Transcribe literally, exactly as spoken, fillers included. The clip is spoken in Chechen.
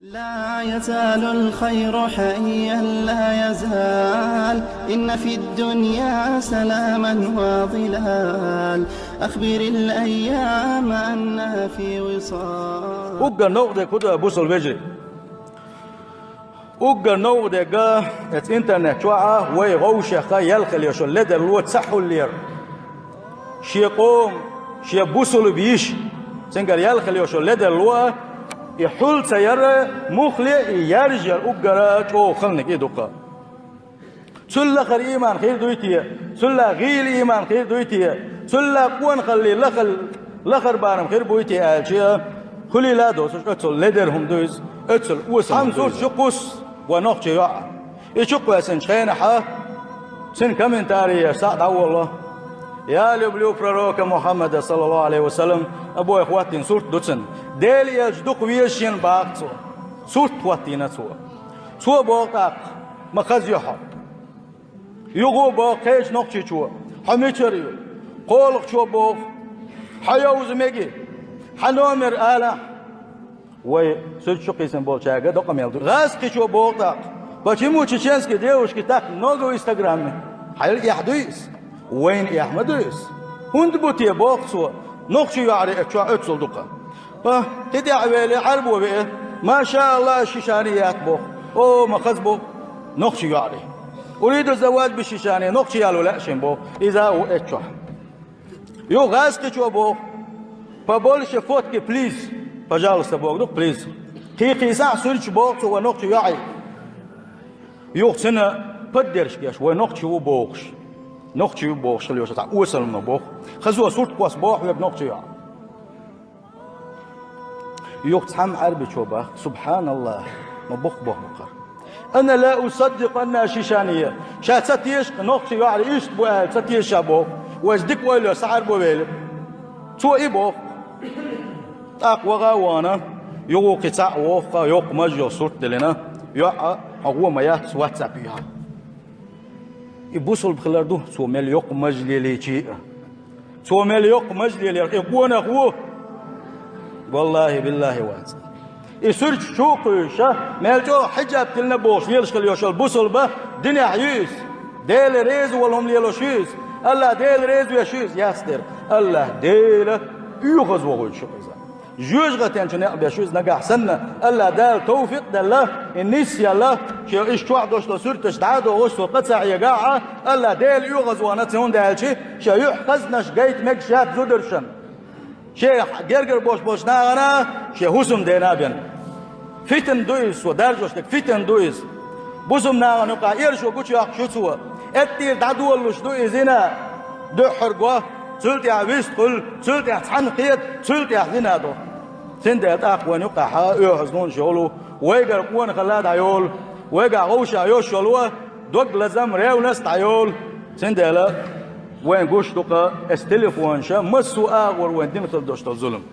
لا يزال الخير حيا، لا يزال. إن في الدنيا سلاما وظلال. أخبر الأيام أنها في وصال. Уггар новкъа дерг хӀун ду, бусалба вежарий? Уггар новкъа дерг, эцу интернет чохь а вай вовшех а ял хила йолу ледарло ца хьулъяр. Шен къоман, шен бусалба йиша, цуьнгара ял хила йолу ледарло а, и хьул ца яр, муххале а и яржаяр уггар а чӀогӀа халаниг и ду-кх. Цул лахара ийман хир дуй те, цул гӀийла ийман хир дуй те, цул къонахаллин лахара, лахара барам хир буй те аьлча, хуьлийла а доцуш, оццул ледара хӀума ду иза, оццул осал хӀума ду иза. Хьан сурт чу кхуссу вайн нохчийн йоӀ. И чукхоьссинчу хенахь цуьнан комментарийш схьа а дӀаволало: «Я люблю пророка Мухаммада, саллаллаху алейхи ва саллям», а бохуш хӀоттийна сурт ду цуьнан. Делан элча дукха веза шена, боху цо. Сурт хӀоттийна цо. Цо боху тӀаккха: «Ма хаза ю хьо». Юха боху кхечу нохчичо: «Хьо мичара ю?» КхоалгӀачо боху: «Хьо йовза мегий? Хьан номер алахь?» Вай суьрташ чу кхийсина болчаьрга докъа мел ду. ГӀазкхичо боху тӀаккха: «Почему чеченские девушки так много в Инстаграме?» Хьайна эхь дуй иза? Вайна эхь ма дуй иза. ХӀунда бу те, боху цо, нохчийн йоӀарий оцу чохь оццул ду-кх. Ткъа кхин тӀаьхьа вели, Ӏаьрбо веа, ма ша Аллах, шишани яц боху. О, ма хаза бу нохчийн йоӀарий. Уриду заваж би шишани, нохчи яло лаьа шен боху. Иза а ву оцу чохь. Юха гӀазкхичо боху: «Побольше фотки, плиз». Пожалуйста боху ду-кх, плиз. Кхин кхийсахь суьрташ, боху цо, вайн нохчийн йоӀарий. Юха цуьнан поддержка еш, вай нохчи ву бохуш. Нохчи ву бохуш хила йолуш цхьа осал хӀума боху. Хаза сурт кхосса боху хьоьга нохчийн йоӀ. Юха цхьамма Ӏаьрбичо боху: «Субханаллах, ма бу-кх боху хӀара. Ана ла усаддикъу анна шишания». Ша ца теша, нохчийн йоӀарий иштта бу аьлла, ца теша ша боху. Вайша дика ойла йо, схьа Ӏаьрбо велира. Цо и боху. ТӀаккха ваха а вахана, юха кхин цхьаъ воху-кх, йоккха маж йолу сурт диллина, йоӀ а, хьо гӀо ма яц, ватсап йохьу. И бусалба хилар ду, цо мел йоккха маж лелийча а. Цо мел йоккха маж лелийча, и къонах ву. Валлахи, биллахи, вац. И суьрташ чу а кхуьйсуш, мел чӀогӀа хьиджаб тиллина бохуш лелаш хила йолуш йолу бусалба динехь ю иза. Дела реза волу хӀума лелош ю иза. Аллах Дела реза веш ю иза, яц дера. Аллах Дела оьгӀазвохуьйтуш ю иза. Жоьжахатин чу некъ беш ю иза нагахь санна, Аллах Дала товфикъ а делла, и нисъелла, шен иштта чохь долуш долу суьрташ дӀа а дохуш, цо къа ца хьегахь а, Аллах Дела оьгӀазвахана, цундела аьлча, шен юьхь хазнаш гайта мегаш яц зударшна. Шен гергара болуш болчу нахана, шен хӀусамдена а бен. Фитна ду иза, цо даржош дерг фитна ду иза. Бусалба нахана юкъахь эршо гучуйоккхуш ю цо. Эттийра дӀадолалуш ду и зина. Дуьххьара го, цул тӀаьхьа вистхуьлу, цул тӀаьхьа цхьаьна кхета, цул тӀаьхьа зина до. Цундела тӀаккха вайн юкъахь оьгӀазваханаш йолу, вайгара къонахалла дӀайолу, вайгахь вовшах йолуш йолу дог лазам, ревность дӀайолу. Цундела вайн гуш ду-кх эс телефонаш, массо а агӀор вайн дина хила долуш долу зулам.